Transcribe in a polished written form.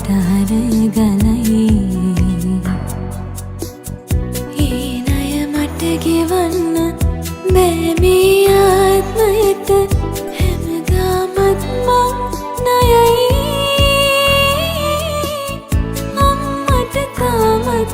මට හරය ගලයි. ඒ ණය මට ගෙවන්න බෑ මේ ආත්මයට, හැමදාමත් මං ණයයි. අම්මට තාමත්